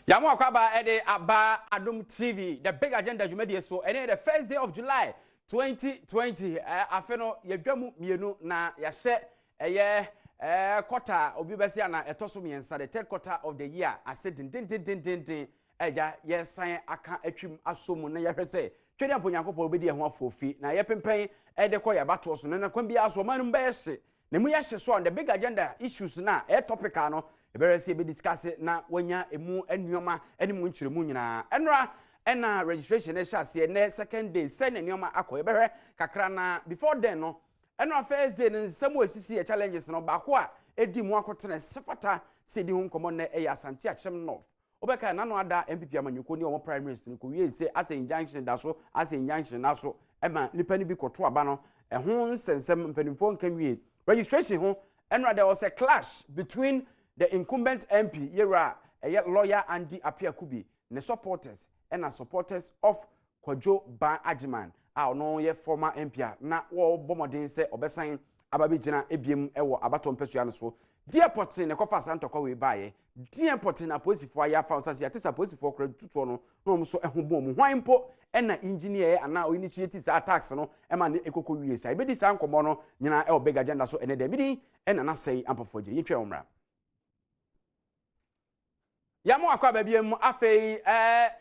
Yamu akwaba ɛde aba Adom TV, The Big Agenda dwumadie so. Ɛne the first day of July 2020. Afe no yɛdwa mu mmienu na yɛahyɛ ɛyɛ quarter obi bɛsi ana ɛtɔ so mmiɛnsa, the third quarter of the year ase dendendendenden. Ɛgya yɛsan aka atwim aso mu na yɛhwɛ sɛ twɛde ampo Nyankopɔn obɛdi ɛho afoofi na yɛpempɛn ɛde kɔ yɛabatoɔ so na kwan biara so ɔman no mu bɛyɛ hye na mu yɛhye so on The Big Agenda issues na ɛyɛ topical no ɛbɛrɛ sɛ yɛbɛdiscuss na wanya emu nneɛma ne mu nkyerɛmu nyinaa. Ɛnora ɛna registration ɛhyɛ aseɛ nɛ second day sɛ ne nneɛma akɔ yɛbɛhwɛ kakra. Na before then no, ɛnora first day no, nsɛm a esisi yɛ challenges no baako a ɛdi mu akɔtena sɛfata sɛ ɛdi ho nkɔmmɔ nnɛ ɛyɛ Asante Akyɛm North. Wobɛka nano ada NPP amanyɔkuo ne ɔmo primaries no kɔwie sɛ asɛ injunction da so, asɛ injunction na so ɛma nipa no bi kɔto aba no ɛho nsɛnsɛm mpanimfoɔ nka nwie registration ho. Ɛnora there was a clash between the incumbent MP, yɛwura ɛyɛ lawyer Andy Appiah-Kubi, ne supporters ɛna supporters of Kwadwo Ban Agyeman a ɔno yɛ former MP a na wɔrebɔ mmɔden sɛ ɔbɛsan aba bɛgyina ebiem ɛwɔ abatɔ mpɛsua no so. Deɛ pɔtee na ɛkɔfa saa ntɔkwa wei baeɛ, deɛ pɔtee na apolisifoɔ ayɛ afa ɔsase ate sɛ apolisifoɔ kora tutuo no na wɔn nso ɛho bɔn mu, hwan mpo ɛna engineer anaa ɔinitiate saa attacks no ɛma ne ekoko wie saa. Ebedi saa nkɔmɔ no nyinaa ɛwɔ Big Agenda so ɛnɛ dɛ. Midi ɛna n'asɛe ampɔfoɔ gye yɛntwa wɔn mmra. Yàmú akɔ abaabi mu. Afei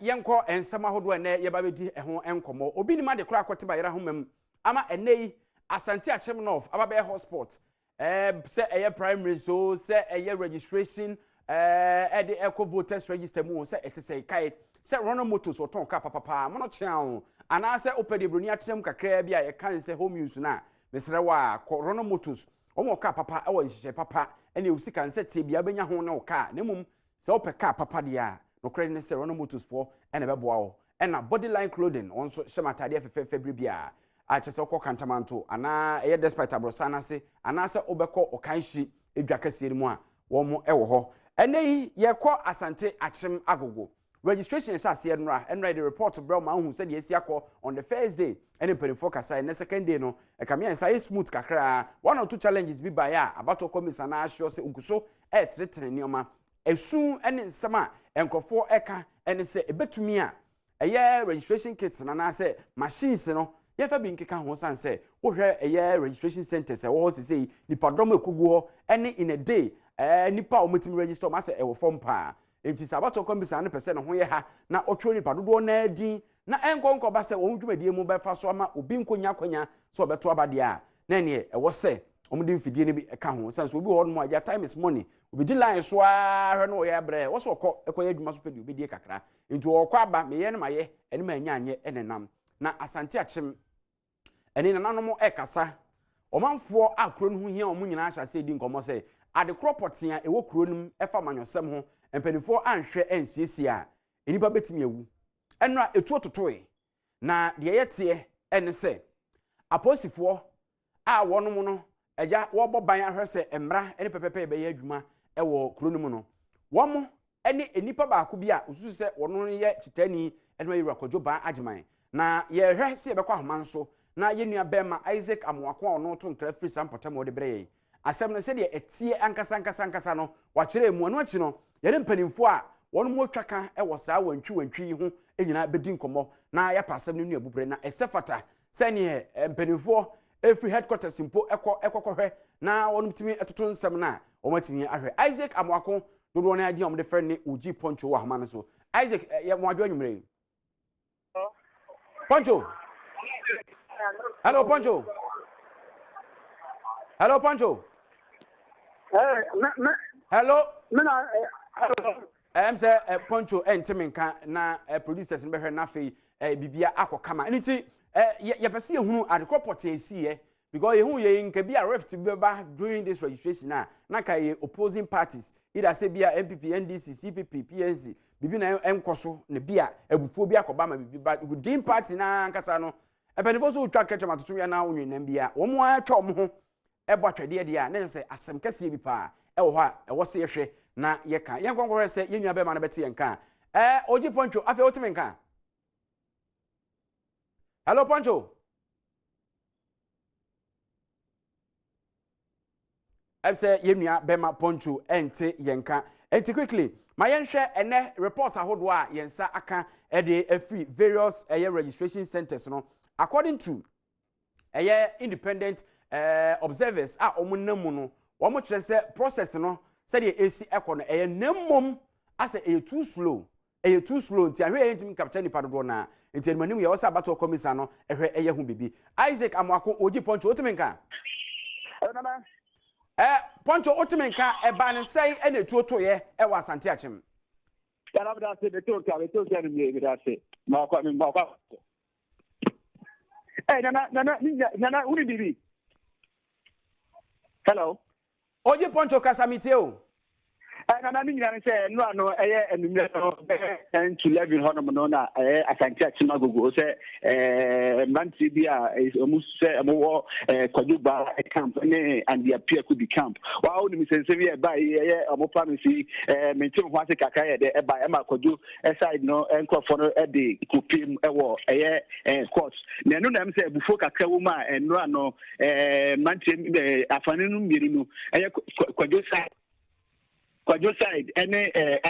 yɛnkɔ nsɛm ahodoɔ ɛnɛ yɛba bɛdi ɛho nkɔmɔ. Obi nim ade koraa akɔte bayerɛ ahoma mu ama ɛnɛ yi Asante Akyem North aba bɛyɛ hotspot, sɛ ɛyɛ primary so, sɛ ɛyɛ registration ɛde ɛkɔ voters register mu, sɛ ɛte sɛ kae sɛ Rono Motors wɔtɔn kaa papapaa mono kyea o, anaasɛ wopɛ deɛ buroni akyerɛ mu kakraa bi a yɛka ne sɛ home use no a, mesrɛ wo a kɔ Rono Motors. Wɔn wɔ kaa papa ɛwɔ nhyehyɛ papa ɛne ewu sika nsɛ tie bia bɛnya ho ne wo kaa. Na mmom sɛ wopɛ kaa papa deɛ a, nokorɛ ne sɛ Rono Motors foɔ ɛna ɛbɛboa wo. Ɛna Bodyline Clothing, wɔn nso hyɛ m ataadeɛ fɛfɛɛfɛ bere biara a kyerɛ sɛ wokɔ Kantamanto anaa ɛyɛ Despite aborɔsan no ase anaasɛ wobɛkɔ Ɔkanhyi edwa kɛseɛ no mu a, wɔn wɔ hɔ. Ɛnɛ yi yɛkɔ Asante Akyem Agogo. Registration hyɛ aseɛ nnora. Ɛnnora yɛde report brɛ ma ahu sɛdeɛ esi akɔ on the first day ɛne mpanimfoɔ kasa. Ɛnɛ second day no, ɛka mmiɛnsa ayɛ smooth kakraa. One or two challenges bi baeɛ a abatoɔ kɔmisa na ahyɛ sɛ ogu so ɛɛtenetene nneɛma. Esu ne nsɛm a nkurɔfoɔ ɛka ɛne sɛ ebetumi a ɛyɛ registration kits na anaasɛ machines no yɛmfa bi nkeka ho, san sɛ wohwɛ ɛyɛ registration centers ɛwɔ hɔ sese yi, nipadɔm ekogu hɔ ɛne in a day nipa a wɔtumi register wɔn asɛ ɛwɔ fam paa. Nti sɛ abatoɔ kɔmisa no pɛ sɛ ne ho yɛ ha na ɔtwerɛ nipa dodoɔ naa din na ɛnkɔ nkɔba sɛ wɔn dwumadie mu bɛfa so ama obi nkonya akwanya sɛ ɔbɛto aba deɛ a, na ɛneɛ ɛwɔ sɛ wɔn de mfidie no bi ka ho, sɛn so obi wɔ hɔ nom a agya time is money, obi di line so ara hwɛ no ɔyɛ abrɛ wɔ sɛ ɔkɔ ɛkɔyɛ adwuma so pɛ deɛ obɛdie kakra nti ɔkɔ aba meyɛ no mayɛ ɛne ma anya anyɛ ɛne nam. Na Asante Akyem ɛne nananom ɛkasa, ɔmanfoɔ a kuro no ho hia wɔn nyinaa ahyɛ ase di nkɔmmɔ sɛ adekorɔ pɔtee a ɛwɔ kuro no mu ɛfa amanyɔsɛm ho, mpanimfoɔ anhwɛ ansiesie a, nnipa bɛtumi awu. Ɛnora etuo totoe na deɛ yɛteɛ ɛne sɛ apolisifoɔ a wɔnom no agya wɔrebɔ ban ahwɛ sɛ mmara ne pɛpɛpɛ yɛbɛyɛ adwuma ɛwɔ kuro no mu no, wɔn ne nnipa baako bi a osusu sɛ wɔn yɛ kyitani ɛne ayɛwura Kwadwo Baa Agyeman. Na yɛhwɛ sɛ yɛbɛkɔ ahoma nso na yɛn nua bɛrima Isaac Amoako a ɔno to nkra firi saa mpɔtam a wɔde brɛ yɛn asɛm no sɛdeɛ ɛteɛ ankasa ankasa ankasa no wakyerɛ mu. Ɛno akyi no, yɛne mpanimfoɔ a wɔn mu atwa ka wɔ saa wantwi wantwi yi ho nyinaa bɛdi nkɔmmɔ na yɛapa asɛm no nua bubrɛ na ɛsɛ fata sɛneɛ mpanimfoɔ ɛfiri headquarters mpo ɛkɔ ɛkɔkɔhwɛ na wɔn tumi ɛtoto nsɛm no a wɔn atumi ahwɛ. Isaac Amoako, dodoɔ no adi a wɔde frɛ ne Oji Poncho, wɔ ahoma no so. Isaac, yɛ mo adwo anwummerɛ yi. Poncho, hello Poncho, hello Poncho. Hello. Ɛm sɛ Poncho ɛnte nka na producers no bɛhwɛ n'afei bibia akɔ kama. Ɛno nti yɛpɛ sɛ yɛhunu adekorɔ pɔtee siiɛ, because yɛhu yɛ nka bi a rift bi bɛba during this registration a na ka yɛ opposing parties, either sɛ bi a NPP, NDC, CPP, PNC, biribi na ɛnkɔ so na bi a abufuo bi akɔba ma biribi ba within party na ankasa no. Mpanimfoɔ nso wotwa kɛkyɛm atoto yɛ na wonwe nam bi a wɔn atwa wɔn ho ɛbɔ atwɛdeɛ deɛ a na yɛ sɛ asɛm kɛseɛ bi paa ɛwɔ hɔ a ɛwɔ sɛ yɛhwɛ na yɛka yɛn nkɔnkɔhwɛ sɛ yɛn nua bɛrima no bɛte yɛn ka. Ogye Poncho, afei wotumi nka. Hello Poncho. Ɛsɛ yɛn nua bɛrima Poncho ɛnte yɛn ka nti quickly Ma yɛnhwɛ ɛnɛ report ahodoɔ a yɛn nsa aka de afiri various ɛyɛ registration centers no. According to ɛyɛ independent observers a wɔn nam mu no, wɔn kyerɛ sɛ process no sɛdeɛ esi ɛkɔ no ɛyɛ, na mmom asɛ ɛyɛ too slow, ɛyɛ too slow, nti ahwɛ yɛn ntumi capture nipa dodoɔ naa. Nti anim anim yɛ ɔsɛ abatoɔ kɔmisa no ɛhwɛ ɛyɛ ho bibi. Isaac Amoako Oji Pɔncho, wotumi nka? Nana. Pɔncho, wotumi nka? Ɛbaa ne nsɛn ɛna etuo toyɛ ɛwɔ Asante Akyem? Nana, meda ase. Mete nka no mie, meda ase. Maakɔ maakɔ. Nana, Nana, Nana, wuni bibi. Hello. Oji Pɔncho, kasa, mi tie o. Nana, ne nyinaa ne sɛ nnora no ɛyɛ anwummerɛ no bɛyɛ 10 to 11 hɔnom no na ɛyɛ Asante Akyem Agogo sɛ mmeranteɛ bi a ɔmo sɛ ɔmo wɔ Kwadwo Ba camp ne Andy Appiah-Kubi camp. Waa, wonim sɛ nsɛm yi ɛba yi ɛyɛ ɔmo pa no si mente ho ase kakra yɛ dɛ ɛba ɛma Kwadwo side no nkurɔfoɔ no ɛde kɔpiem ɛwɔ ɛyɛ court, na ɛno na ɛm sɛ abufuo kakra wɔ mu a nnora no mmeranteɛ afane no mmienu no, ɛyɛ Kwadwo side ɛne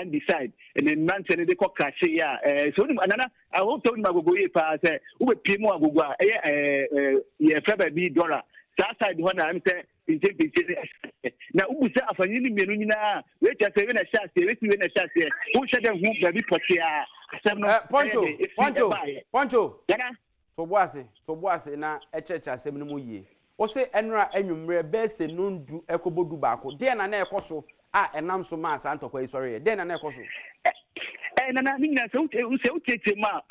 Andy side ne mmeranteɛ no de kɔ krahye yi a sɛ wonim, Nana, aho sɛ wonim Agogo yie paa sɛ wobɛpie mu Agogo a ɛyɛ yɛfrɛ baabi Dɔra, saa side hɔ na ɛm sɛ pinkye no, na wobu sɛ afanyi no mmienu nyinaa wei kyerɛ sɛ wei na ɛhyɛ aseɛ, wei si wei na ɛhyɛ aseɛ, wohyɛ dɛ hu baabi pɔtee a asɛm no. Pɔncho, Pɔncho, Pɔncho. Nana. To bo ase, to bo ase na ɛkyerɛkyerɛ asɛm no mu yie. Wose ɛnora anwummerɛ bɛɛ sɛ 10:30 ɛkɔbɔ 11:00, deɛ na na ɛkɔ so a ɛnam so maa saa ntɔkwa yi sɔreɛ? Deɛ na na ɛkɔ so? Nana, ne nyinaa sɛ wotietie mu a,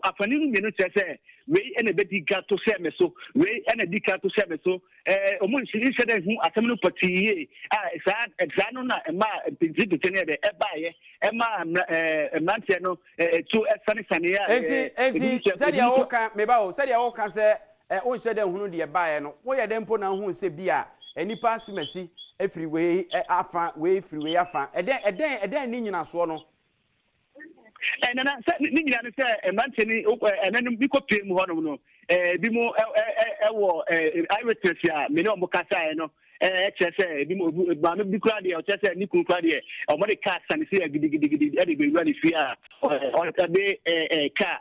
afani no mmienu kyerɛ sɛ wei ɛna ɛbɛdi ka to hyɛ me so, wei ɛna di ka to hyɛ me so. Ɔmo nhyɛ dɛ hu asɛm no pɔtee yie a saa no na ɛma mpintimpinti no yɛ dɛ ɛbaayɛ, ɛma mmeranteɛ no etu ɛsanesane a. Enti sɛdeɛ woka, meba o, sɛdeɛ woka sɛ wonhyɛ dɛ nhunu deɛ baeɛ no, woyɛ dɛ mpo na wohu sɛ bi a nipa asemasi efiri wei afa, wei firi wei afa, ɛdɛn ne nyinasoɔ no? Nana, sɛ ne nyinaa no sɛ mmeranteɛ no ɛnɛ no bi kɔ pie mu hɔnom no, ebi mu ɛwɔ eyewitness a me ne ɔmo kasaeɛ no ɛkyerɛ sɛ ebi mu maame bi kura deɛ ɔkyerɛ sɛ ne kunu kura deɛ ɔmo de kaa sane si gidigidigidi ɛde bewura ne fie a ɔde kaa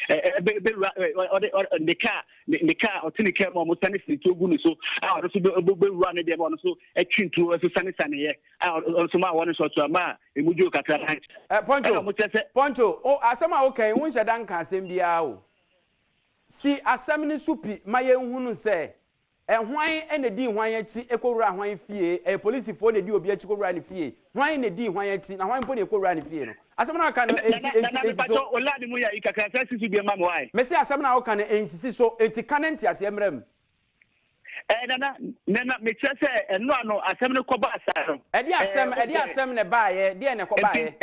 ɛbɛwura, ɔde ne kaa ɔte ne kaa mu a ɔmo sane sane tuo gu ne so a ɔno nso bɛwura ne deɛ ɔno nso ɛtwi ntuo ɛso sane sane yɛ a ɔno nso ma wɔn nso ɔto ama a emu dwo kakra. Pɔncho, Pɔncho, o asɛm a woka yi, wonhyɛ da nka asɛm biara o. Si asɛm no so pi ma yɛnhunu sɛ ɛhwan na di hwan akyi kɔwura hwan fie. Ɛyɛ polisifoɔ na di obi akyi kɔwura ne fie? Hwan na di hwan akyi, na hwan mpo na ɛkɔwura ne fie no? Asɛm no aka no ɛnsi ɛnsi ɛnsi so. Ɔlaade mu yɛ ayi kakra sɛ sisi bi ma mo ayi. Mesi asɛm no a woka no ɛnsisi so, enti ka ne nteaseɛ mmerɛ mu. Nana, Nana, mekyerɛ sɛ ɛno ano asɛm no kɔba asa no. Ɛde asɛm na ɛbaayɛ? Deɛ na ɛkɔbaayɛ?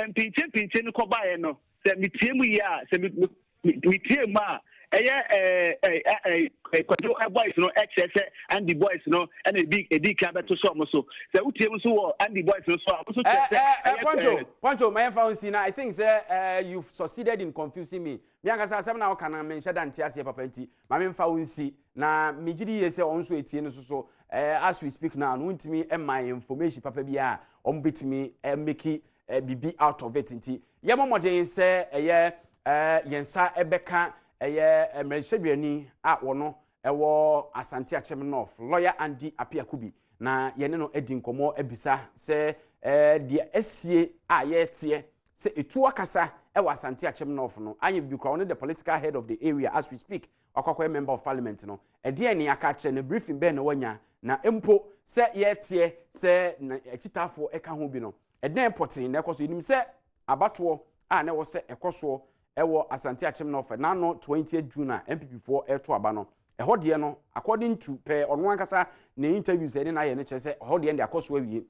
Mpinkye mpinkye no kɔbaayɛ no, sɛ metie mu yie a, sɛ metie mu a, ɛyɛ ɛɛ ɛɛ Kwadwo boys no ɛkyerɛ sɛ Andy boys no ɛna ebi kan bɛto so ɔmo so. Sɛ wotie mu nso wɔ Andy boys no so a, ɔmo nso kyerɛ sɛ ɛyɛ. Pɔncho, Pɔncho, ma yɛn fa nsi na I think sɛ you succeeded in confusing me. Mi ankasa asɛm na ɔka na menhyɛ da nte aseɛ papa, nti ma me nfa wo nsi na megye di yie sɛ ɔno nso etie no so as we speak now no, wontumi mma information papa bi a wɔn bɛtumi make bibi out of it. Nti yɛmmɔ mmɔden sɛ ɛyɛ yɛn nsa ɛbɛka ɛyɛ mmarahyɛdwani a wɔno ɛwɔ Asante Akyem North, Lawyer Andy Appiah-Kubi, na yɛne no adi nkɔmmɔ abisa sɛ deɛ asie a yɛreteɛ sɛ etu akasa ɛwɔ Asante Akyem North no anyɛ bibi koraa, ɔno the political head of the area as we speak, wakɔ akɔyɛ member of parliament no, ɛdeɛn ne aka akyerɛ no? Briefing bɛn na wanya? Na mpo sɛ yɛteɛ sɛ na akyitaafoɔ ɛka ho bi no, ɛdɛn pɔtee na ɛkɔ so? Yɛnim sɛ abatoɔ a na ɛwɔ sɛ ɛkɔ soɔ ɛwɔ Asante Akyem North n'ano 20 June a NPP foɔ ɛreto aba no, ɛhɔ deɛ no, according to pɛɛ ɔno ankasa ne interviews ɛne n'ayɛ no, kyerɛ sɛ ɛhɔ deɛ no de akɔ so awie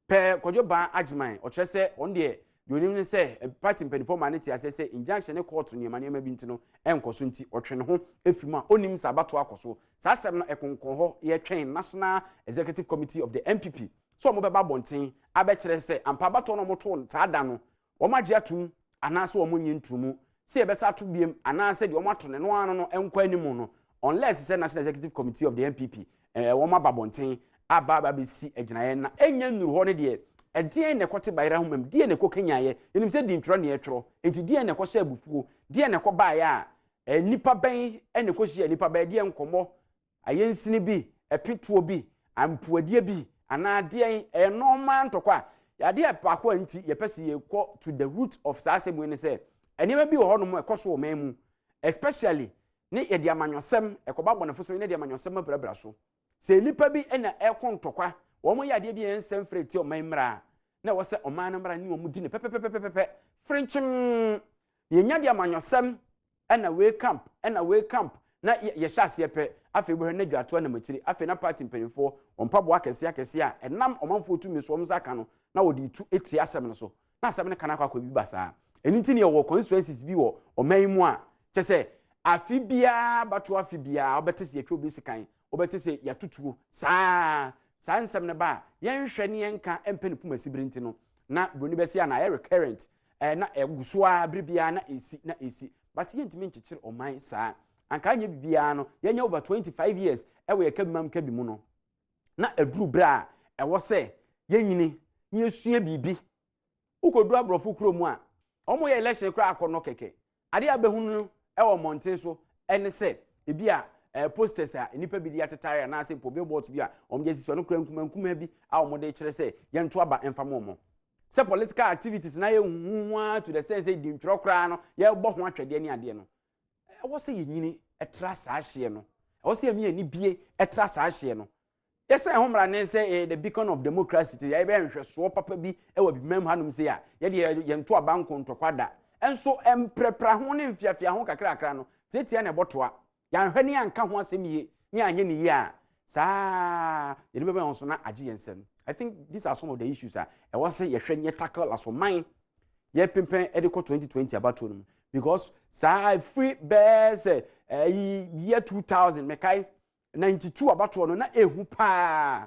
pɛɛ. Kwadwo Ban Agyeman ɔkyerɛ sɛ ɔno deɛ, deɛ onim ne sɛ party mpanimfoɔ maa ne te aseɛ sɛ injunction ne court nneɛma nneɛma bi nti no ɛnkɔ so, nti ɔtwe ne ho efiri mu a onim sɛ abatoɔ akɔ so. Saa asɛm no ɛkonkɔn hɔ. Yɛtwɛn National Executive Committee of the NPP so wɔn bɛba abɔnten abɛkyerɛ sɛ ampa abatoɔ no wɔn to saa da no wɔn agye atum anaasɛ wɔn nye ntum mu sɛ yɛbɛsa ato biem anaasɛ deɛ wɔn ato ne no ano no nkɔ anim no, unless sɛ National Executive Committee of the NPP wɔn aba abɔnten aba abɛsi agyinaeɛ na ɛnya nnuru hɔ no deɛ. Ɛdeɛn na ɛkɔte bayerɛ ahoma mu? Deɛn na ɛkɔ kanyaeɛ? Yɛnim sɛ dintwerɛ na yɛtwerɛ, enti deɛn na ɛkɔhyɛ abufuo? Deɛn na ɛkɔbaeɛ a nnipa bɛn na ɛkɔhyia nnipa bɛn? Ɛdeɛn nkɔmmɔ, ayɛnsini bi, ɛpetoɔ bi, ampuadeɛ bi, anaa deɛn? Ɛyɛ normal ntɔkwa. Adeɛ a baako a nti yɛpɛ sɛ yɛkɔ to the root of saa asɛm wei ne sɛ, nneɛma bi wɔ hɔnom a ɛkɔ so wɔ man mu, especially ne yɛde amanyɔsɛm, ɛkɔba abɔnefosɛm ne yɛde amanyɔsɛm abrabra so. Sɛ nnipa bi na ɛreko ntɔkwa, wɔyɛ adeɛ bi a ɛyɛ nsɛm frɛ tia ɔman mmara a, na ɛwɔ sɛ ɔman no mmara ne wɔn di no pɛpɛpɛpɛpɛ frenkyem. Na yɛnya de amanyɔsɛm ɛna wei camp ɛna wei camp na yɛhyɛ aseɛ pɛ, afei bɛhwɛ na dwatoa nam akyiri, afei na party mpanimfoɔ wɔn mpaboa akɛseɛ akɛseɛ a ɛnam ɔmanfoɔ tumi so wɔn nsa aka no na wɔde retu atia asɛm no so, na asɛm no ka no akɔ akɔ bi ba saa. Ɛno nti ne yɛwɔ constituencies bi wɔ ɔman yi mu a kyɛ sɛ afe biara batoɔ afe biara wobɛte sɛ yɛtwa obi sekan, wobɛte sɛ yɛato tuo saa. Saa nsɛm no ba a yɛnhwɛ ne yɛnka mpɛ ne poma sibiri nti no na buroni bɛse a na ayɛ recurrent, eh, na ɛgu so ara bere biara na ɛsi na ɛsi, but yɛntumi nkyekyere ɔman saa. Anka anyɛ biribiara no yɛnyɛ over 25 years ɛwɔ yɛ kabimam kabi mu no na aduru berɛ a ɛwɔ sɛ yɛnyini na yɛsua biribi. Wokɔduru aborɔfo kuro mu a, wɔyɛ election koraa akɔnnɔ kɛkɛ. Adeɛ a wobɛhunu no wɔ mmɔnten so ne sɛ ebi a eh, posters a nnipa bi de atetare anaasɛ mpo billboards bi a wɔde asisi ɔno kura nkuma nkumaa bi a wɔde kyerɛ sɛ yɛnto aba mfa ma wɔn. Sɛ political activities na yɛ huhuhu ara to the sense sɛ di ntwerɛ koraa no yɛrebɔ ho atwɛdeɛ ne adeɛ no, ɛwɔ sɛ yɛnyini tra saa hyeɛ no. Ɛwɔ sɛ yɛmi ani bie tra saa hyeɛ no. Yɛsɛ ɛho mmara ne sɛ ɛyɛ the beacon of democracy te yɛbɛyɛ nhwɛsoɔ papa bi wɔ abibimam hanom sei a yɛde yɛnto aba nko ntɔkwa da. Nso mprapra ho ne mfiafia ho kakrakra no tiatia na ɛbɔtoa. Yɛanhwɛ ne yɛanka ho asɛm yie ne yɛanyɛ ne yie a saa yɛde bɛbɛn ho so na agye yɛn nsam. I think these are some of the issues a ɛwɔ sɛ yɛhwɛ ne yɛ tackle as ɔman yɛpempɛn de kɔ 2020 abatoɔ no mu because saa ɛfiri bɛɛ sɛ ɛyi year 2000 mekae 92 abatoɔ no na ehu paa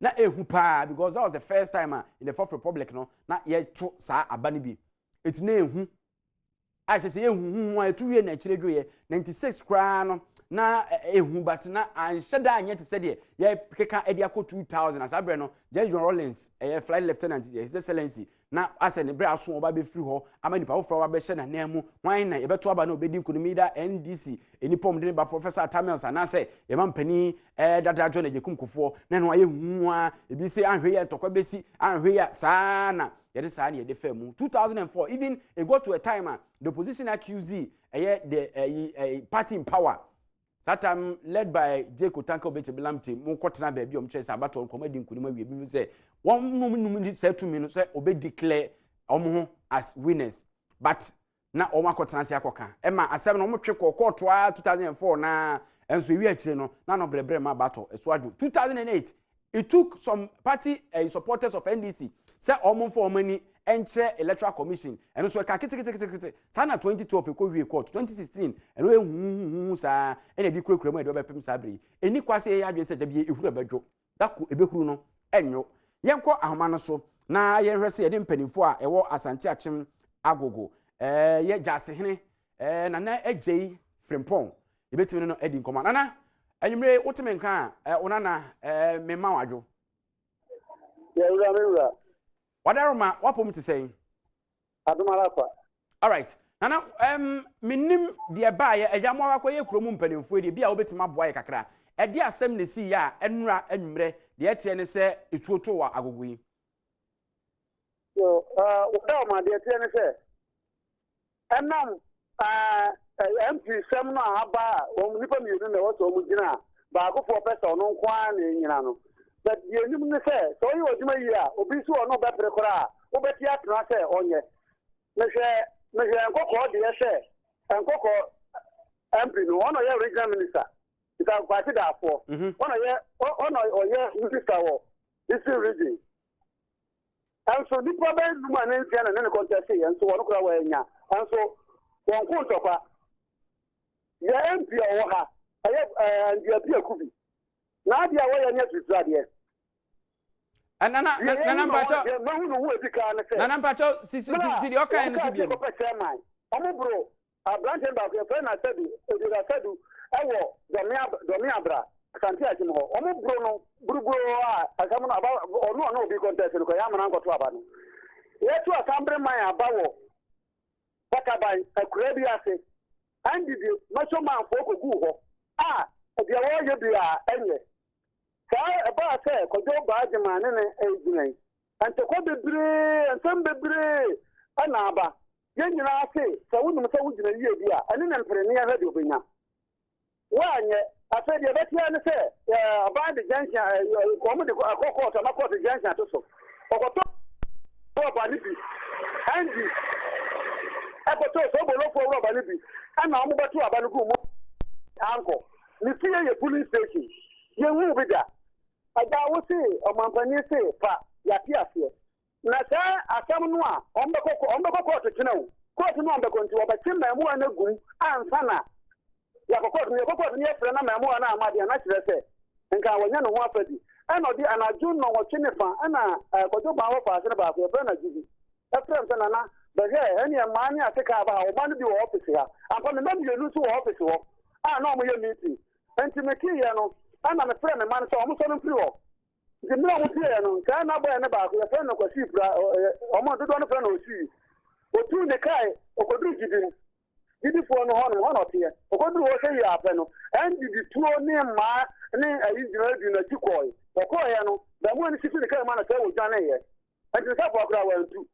na ehu paa because that was the first time a in the fourth republic no na yɛto saa aba no bi eti na ehu a kyerɛ sɛ ehu huhu a etu wie na akyire dwoeɛ 96 koraa no na ehu but na anhyɛ da anyɛ te sɛ deɛ yɛkeka de akɔ 2000 na saa berɛ no Jerry John Rawlings ɛyɛ flight lieutenant His Excellency na asɛ ne berɛ aso ɔba bɛfiri hɔ ama nipa foforɔ aba bɛhyɛ n'anan mu hwan na yɛbɛto aba na ɔbɛdi nkonim either NDC nnipa ɔmde ne ba Professor Atta Mills anaasɛ yɛma mpanin ɛɛ dada John Agyekum Kufuor na ɛno ayɛ huhu a ebi sɛ anhwɛ yi a ntɔkwa bɛsi anhwɛ yi a saa na yɛde saa na yɛde faa mu 2004 even it got to a time a the opposition accused ɛyɛ the ɛyi ɛyi party in power Saa time led by Jake Otanka Obeche Lamte mo kɔtena baabi a wɔn kyerɛ sɛ abatoɔ nkɔm adi nkunim awie bi sɛ wɔn nom num ni saa tumi no sɛ ɔbɛ declare wɔn ho as winners but na wɔn akɔtena ase akɔka ɛma asɛm no wɔn twe kɔ kɔɔto a 2004 na nso ewi akyire no na no brɛbrɛ ma abatɔ ɛso adwo 2008 it took some party uh, supporters of NDC sɛ wɔn mfa wɔn ani nkyerɛ electoral commission ɛno nso ɛka keteketekete saa na 2012 ɛkɔ wie court 2016 ɛno yɛ huhuhuhu saa ɛna ɛde kurakura mu a ɛde ɔbɛpem saa bere yi ɛni kwa sɛ yɛyɛ adwene sɛ dabi ehuru ɛbɛdwo dako ɛbɛhuru no ɛnwo yɛnkɔ ahoma no so na yɛnhwɛ sɛ yɛde mpanimfoɔ a ɛwɔ Asante Akyem Agogo ɛɛ yɛ Gyasehene ɛɛ Nana Agyei Frimpong yɛbɛtumi ne no adi nkɔmmɔ. Nana, anwummere wote me nka a, eh, wo nana, eh, mema wo adwo. Yɛ wura me wura. Wadaroma, wapom te sɛn? Adom ara kwa. Alright. Nana, um, menim deɛ baayɛ, agya mo akɔyɛ kuro mu mpanimfoɔ deɛ, bi a wobɛtumi aboa yɛ kakra. Ɛde asɛm na ɛsii yɛ a, ɛnora anwummerɛ, deɛ ɛteɛ ne sɛ ɛtuo too wɔ agogo yi. So, uh, wadaroma, deɛ ɛteɛ ne sɛ, Ɛnam MP sɛm no a aba a wɔn nnipa mmienu na ɛwɔ sɛ wɔn gyina a baakofoɔ pɛ sɛ ɔno nko ara na ɛnyina no. But deɛ ɛnim ne sɛ, sɛ ɔyɛ w'adwuma yie a, obi nso ɔno bɛpere koraa a, wobɛte atena sɛ ɔnyɛ. Mehwɛ mehwɛ Nkɔkɔɔ deɛ sɛ Nkɔkɔɔ MP no, ɔno ɔyɛ regional minister, Nka Kwasi Daafoɔ, ɔno ɔyɛ ɔno ɔyɛ minister wɔ Eastern region. Nso nnipa bɛyɛ num anaa nsia na ne no kɔntɛsteeɛ, nso wɔn koraa wɔannya. Nso wɔn ko ntɔkwa. Yɛ MP a ɔwɔ ha, ɛyɛ ɛɛ Andy Appiah Kubi. N'adeɛ a wɔyɛ ne aturuturuadeɛ. Nana nana mpakyɛ. Deɛ mahu no ho edi kan ne sɛ. Nana mpakyɛ si si si deɛ ɔka yɛn no so bi. Wɔn kɔpɛ chairman. Wɔn boro aberanteɛ baako yɛfrɛ no Asadu, Edward Asadu ɛwɔ Dɔme Dɔme Abra. Asante Akyem hɔ. Wɔn boro no buruburo a asɛm no aba ɔno ɔne obi kɔntɛse no kɔ yɛ amena nkɔto aba no. Yɛto Asambre man aba wɔ Pataban akuraa bi ase. Ɛnde de Macho Man foɔ kɔguu hɔ a deɛ wɔreyɛ biara ɛnyɛ. Saa ɛbaa sɛ Kwadwo Baa Gyeman ne no regyina yi, ntɔkwa bebree, nsɛm bebree na aba. Yɛn nyinaa se sɛ wonim sɛ wogyina yie bi a, ɛne no mpere ne yɛnhwɛ deɛ ɔbɛnya. Woanyɛ. Afei deɛ ɛbɛte ara ne sɛ aban de junction wɔn de akɔ kɔɔto ama kɔɔto junction ato so. Ɔkɔtɔ rɔba no bi, Andy ɛkɔtɔɔ sobolofoɔ rɔba no bi ɛna wɔn bɛto aba no guu mu ankɔ. Ne fie yɛ polling station. Yɛnhuu bi da. Agya wo se ɔmampanin se fa, yɛate aseɛ. Na saa asɛm no a wɔbɛkɔ wɔbɛkɔ kɔɔto kyena o, kɔɔto no a wɔbɛkɔ nti wɔbɛkye mmaamua no agu mu ansa na yɛakɔ kɔɔto no. Yɛkɔ kɔɔto no yɛfrɛ na mmaamua no amma deɛ na kyerɛ sɛ nka wɔanya ne ho afadi. Ɛna ɔde anadwo nnɔnwɔtwe ne fa ɛna Kwadwo Baa hɔ faase no baako yɛfrɛ no Agyidi ɛfrɛ me sɛ Nana bɛhwɛ ɛneɛ mmaa ne ase kaa ba ha, ɔma no bi wɔ ɔfese ha. Ampa me mma mmienu nso wɔ ɔfese hɔ a na wɔyɛ meeting. Nti meteeɛ no ɛna mefrɛ me mma no sɛ wɔnsɔre mfiri hɔ. Nti mmerɛ a wɔpieeɛ no, saa na bɔyɛ no baako, yɛfrɛ no Kwasi Pra, wɔn dodoɔ no frɛ no Osii. Ɔtuu ne kae, ɔkɔduru Gyidim, Gyidifoɔ no hɔnom, hɔ na ɔteɛ. Ɔkɔduru hɔ sɛ yie apɛ no, ɛnde de tuo ne mmaa ne ayi gyina dii n'akyi kɔɔe. Wɔkɔeɛ no, bɛmoa no sisi ne kaa mu a na sɛ wɔdwaneeɛ. Nti ne safoa koraa wantu.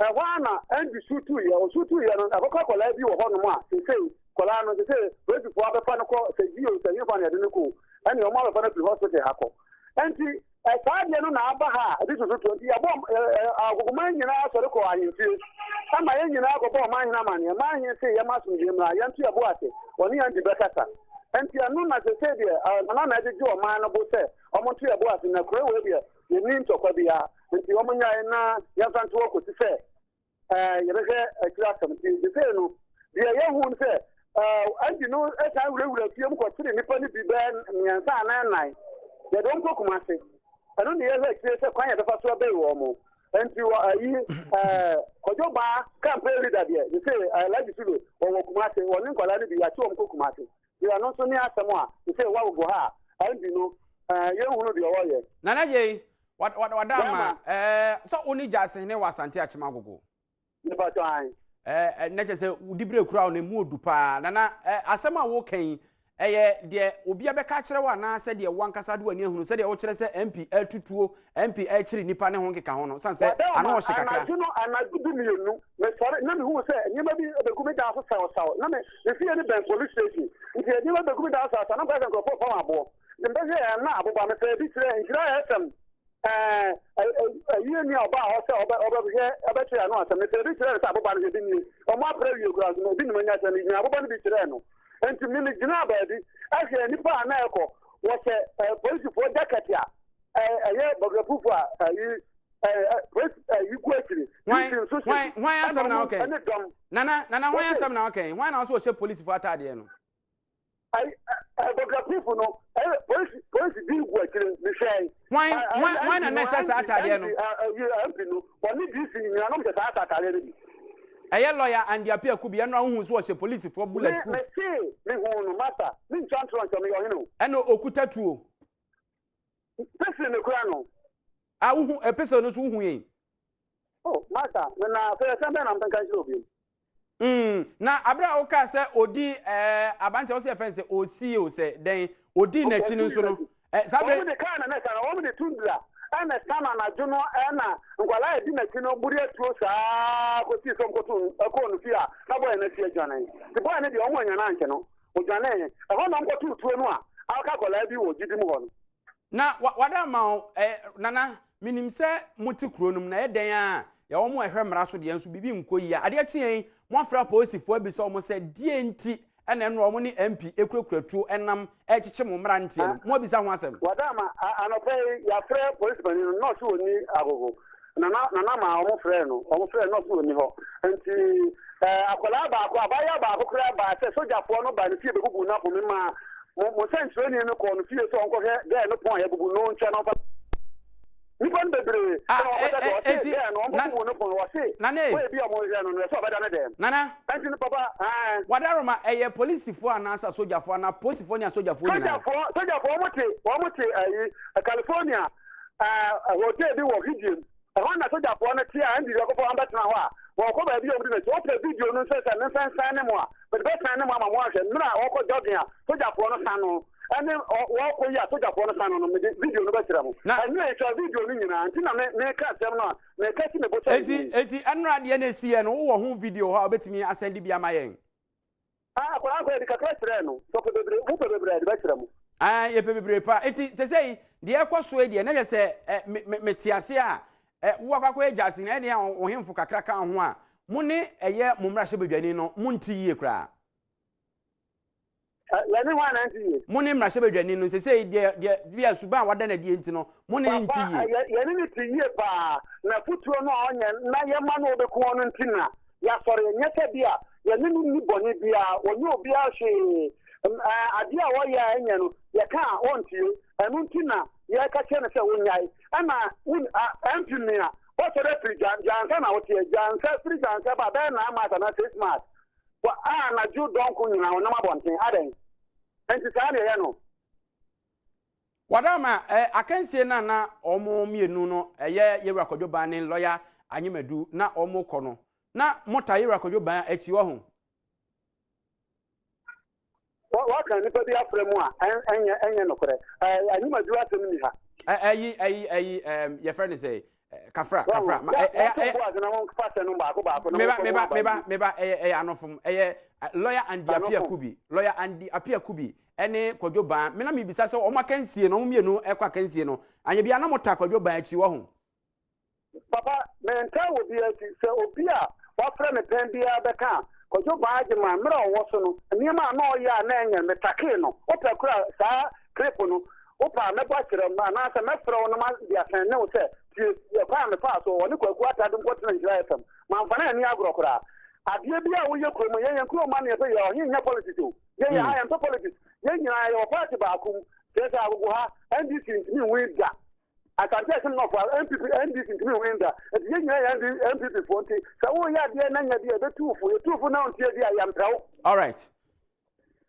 Ɛhɔ ara na Andy su tuiɛ. Ɔsu tuiɛ no, ɛkɔka akwadaa bi wɔ hɔnom a seesei akwadaa no seesei polisifoɔ abɛfa no kɔ sɛ GO sɛ hefa na yɛde no kɔ o, ɛnneɛ wɔn abɛfa no afiri hospital ha kɔ. Nti saa adeɛ no na aba ha a ɛde susutoɔ nti yɛbɔ agogoman nyinaa sɔre kɔɔ ahemfie ɛma yɛn nyinaa kɔbɔ ɔmanhene amanneɛ. Manhene se yɛma asomdwoeɛ mmra, yɛnto yɛn bo ase, wɔne Andy bɛkasa. Nti ɛno na seesei deɛ Nana na ɛgyegye ɔman no bo sɛ wɔnto yɛn bo ase na kuro wei deɛ Yenni ntɔkwa biara, enti wɔnnyae na yɛmfa nto hɔ kosi sɛ yɛbɛhwɛ akyiri asɛm. Nti seesei no, deɛ yɛahu ne sɛ Andy no san wurawura fie mu kɔkyere nnipa no bi bɛyɛ mmiɛnsa anaa nnan. Yɛde wɔn kɔ Kumasi. Ɛno na yɛhwɛ akyire sɛ kwan yɛbɛfa so abɛyi wɔn. Nti wɔ ayi Kwadwo Baa campaign leader deɛ, seesei Alhaji Sule wɔwɔ Kumasi, wɔne nkwadaa no bi yɛakye wɔn kɔ Kumasi. Deɛ ɛno nso ne asɛm a sɛ wagogo ha a ɛndi no yɛnhunu deɛ ɔyɛ. Nana Gyei, wada ama sɛ wo ne Gyasehene wɔ Asante Akyem Agogo. Mepa kyɛw ae. Na kyerɛ sɛ wo diberɛ kura wo no ɛmu ɔdu paa. Nana, asɛm a woka yi, ɛyɛ deɛ obi abɛka akyerɛ wo anaa sɛ deɛ wo ankasa de w'ani ahunu sɛdeɛ wokyerɛ sɛ MP atutuo, MP ɛrekyere nnipa ne ho nkeka ho no, sane sɛ ano ɔhye kakra. Anadwo no, anadwo dumienu, Mesɔre na mihuu sɛ nneɛma bi begu me dan so sawsaw. Na me me fie no bɛn police station, nti nneɛma begu me dan sawsaw na mekae sɛ nkurɔfo repam aboɔ. Nti mebɛhwɛɛ a na aboba. Mefaa bi kyerɛɛ Nhyira FM ɛɛ ayieni a ɔbaa hɔ sɛ ɔbɛ ɔbɛhwɛ ɔbɛkyerɛ ano asɛm. Mefaa bi kyerɛɛ no sɛ aboba no hwɛ bi nie. Wɔn apere awie koraa nso ebi nim anya kyerɛ me. Megyina aboba no bi kyerɛɛ no. Nti me megyinaa baabi hwɛɛ nnipa a na ɛrekɔ. Wɔhyɛ ɛɛ polisifoɔ jacket a ɛyɛ bɔglɛpufo a ayi polisi yi gu akyiri. Hwan hwan hwan asɛm na ɔka yi? Nana nana hwan asɛm na ɔka yi? Hwan na ɔsɛ ɔhyɛ polisifo ataadeɛ no? Ayi bɔglɛpufo no ɛyɛ polisi polisi bi gu akyiri mehwɛ. Hwan hwan hwan na na ɛhyɛ saa ataadeɛ no? MP no wɔne DC nyinaa nom hyɛ saa ataadeɛ no bi. Ɛyɛ lɔya Andy Appiah Kubi ɛno a wohu so ɔhyɛ polisifoɔ bullet proof. Me me se mehu no masa mentwa ntorɔ nkyɛ meyɛ ɔhene o. Ɛna okuta tuo. Pistol na ekura no. Ah, wohu eh, pistol no so wohu yɛn. Oh, master, me na afei ɛsɛm bɛn na mpenka nkyerɛ obi. Na abere a wokaa sɛ odi eh, abante wo sɛ yɛfɛn sɛ osi o sɛ dɛn odi n'akyi no nso no. Eh, saa bere. Wɔn de kaa na na ɛsan wɔn de tundra ɛna ɛsan anadwo no ɛna nkwadaa a ɛdi n'akyi no buri atuo saa kɔsi sɛ ɔmkɔto ɛkɔɔ no fie a na bɔyɛ no asi adwane. Nti bɔyɛ no deɛ wɔn anya no ankyɛ no. Odwanee. Ɛhɔ na wɔkɔtoo tuo no a aka akwadaa bi wɔ gyidi mu hɔ no. Na wa wada ama wo eh, Nana, menim sɛ mote kuro no mu na ɛyɛ dɛn ara a yɛwɔ mo a ɛhwɛ mmara so deɛ nso biribi nkɔ yie a adeɛ kye yɛn moafrɛ apolisifoɔ abisa wɔn sɛ deɛn nti na ɛnora wɔn ne MP kurakura tuo nam rekyekye mo mmeranteɛ no moabisa ho asɛm? Wada ama, anɔpa yi yɛafrɛ polisi panin no na ɔse ɔnni agogo. Nana Nana maa wɔn frɛɛ no, wɔn frɛɛ no na ɔse ɔnni hɔ. Nti ɛɛ akwadaa baako, abaayewa baako koraa baa sɛ sogyafoɔ no baa ne fie bɛbubuu n'apon. Memaa mo mo sɛnkyerɛni no kɔɔ no fie sɛ ɔnkɔhwɛ gɛɛ no pon a yɛabubu no ntwa na ɔmfa. Nnipa no bebree Ah, na wɔkɔhyɛ eh, sɛ eh, ɔse eti, dɛn no, na, wɔnkɔbubu ne pon, wɔse Nane, wɔyɛ bi a wɔnhwɛ no no, ɛsɛ ɔbɛda ne dɛm. Nana, Ɛnti no papa, ɛɛ. Wadaroma, ɛyɛ polisifoɔ anaasɛ asogyafoɔ anaa polisifoɔ ne asogyafoɔ nyinaa? Sogyafoɔ, sogyafoɔ, wɔn te, wɔn te ayi, California, ɛɛ, hotel bi wɔ Hwidiem. Ɛhɔ na sogyafoɔ no te a NDC akɔfa wɔn abɛtena hɔ a, wɔkɔ baabi a wɔdi n'akyi. Wopɛ video no nso sɛ memfa nsan ne mo a, mede bɛsan ne mo ama mo ahwɛ. Mmerɛ a wɔkɔ jogging a sogyafoɔ no san no, ɛne wɔkɔ yi a sogyafoɔ no san no no, mede video no bɛkyerɛ mo. Na. Ɛno yɛtwa video no nyinaa, nti na me meka asɛm no a, meka si me bo sɛ Enti, enti ɛnora deɛ na ɛsiiɛ no, wowɔ ho video hɔ a wobɛtumi asɛnde bi ama yɛn? Ah, akwadaa nkɔ yɛde kakra kyerɛɛ no. Sɛ ɔpɛ bebree, mopɛ bebree a yɛde bɛkyerɛ mo. Ah, yɛpɛ bebree paa. Eti sɛsɛyi deɛ ɛkɔ so yi deɛ na yɛ sɛ ɛ me me mete ase a ɛ wo akɔ akɔyɛ gyaase na ɛdeɛ a ɔhemfo kakra ka ho a mo ne ɛyɛ mo mmarahyɛbadwani no mo nte yie koraa. Ɛ yɛne hwan na ɛnte yie? Mo ne mmarahyɛbadwani no sɛsɛyi deɛ deɛ bi a suban a wada no adie nti no mo ne no nte Papa, yie. yɛ yɛne no te yie paa. N'afotuo no a ɔnyɛ na yɛma no ɔbɛku wɔn no nti na Yɛasɔre, ɛnyɛ sɛ bi a yɛne no nni bɔne biara, ɔnyɛ obiara hwee. Adeɛ a ɔyɛ a ɛnyɛ no, yɛka a ɔntie. Ɛno nti na yɛka kyerɛ no sɛ ɔnnyae. Ɛna wo, MP Mia, woasɔre afiri Gya, Gyansa na woteɛ, Gyansa, firi Gyansa ba bɛyɛ nine miles anaa six miles. Wɔ, a anadwo dɔnko nyinaa ɔnam abɔnten. Adɛn? Enti saa na yɛyɛ no. Wadarma, eh, akansie no a na wɔn mmienu no, ɛyɛ Yewura Kwadwo Ban ne Lɔya Anyemadu na wɔrekɔ no, na mota Yewura Kwadwo Ban akyi, wahu? Waka nnipa bi afrɛ mu a ɛnyɛ ɛnyɛ nokorɛ. Anyemadu asɛm nni ha. Ɛyi ɛyi ɛyi ɛm yɛfrɛ no sɛ kafra kafra. Ma ɛ ɛ ɛ meba meba meba meba ɛyɛ ɛyɛ anofom ɛyɛ lawyer Andy Appiah Kubi lawyer Andy Appiah Kubi ɛne Kwadwo Ban me na mebisa sɛ wɔn akansie no wɔn mmienu ɛkɔ akansie no anyɛ bia na mo ta Kwadwo Ban akyi wɔ ho. Papa, mentaa wɔ biara akyi. Sɛ obi a wafrɛ me pɛn biara bɛka a, Kwadwo Ban Agyeman, mmerɛ a ɔwɔ so no, nneɛma a na ɔyɛ a na ɛnyɛ no, metakee no. Wopɛ koraa a, saa clip no, wopɛ a mɛbɔ akyerɛ wo anaasɛ mɛfrɛ wo na mede asɛnne wo sɛ tie kwan a mefaa so ɔne Kwaku Attah nkɔtena Nhyira FM. Mamfa no anni agorɔ koraa. Adeɛ biara a woyɛ kurom, yɛn yɛn kurom ma no yɛpɛ yɛ ɔhe nyɛ politics o. Yɛn yɛ ha yɛmpɛ politics. Yɛn nyinaa yɛwɔ party baako mu. Kyerɛ sɛ agogo ha, NDC ntumi nwin da. Asante Akyem North a NPP NDC ntumi nwin da. Nti yɛn nyinaa yɛ NPP foɔ nti sɛ woyɛ adeɛ na nya bi a yɛbɛtu wo fo. Yɛtu wo fo na wontie di a yɛmpɛ wo. Alright.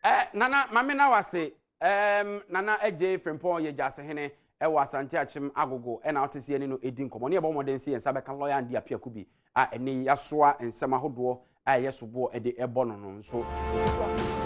Eh, Nana, ma me na wase. Um, Nana Adjei Frimpong yɛ Gyasehene ɛwɔ Asante Akyem Agogo ɛna wote sɛ yɛne no ɛdi nkɔmmɔ. Ne yɛbɔ mmɔden sɛ yɛn nsa bɛka lɔya Andy Appiah Kubi a ɛnɛ yi yɛasoa nsɛm ahodoɔ a ɛyɛ soboɔ ɛde ɛbɔ no no nso. Ɛgu so a.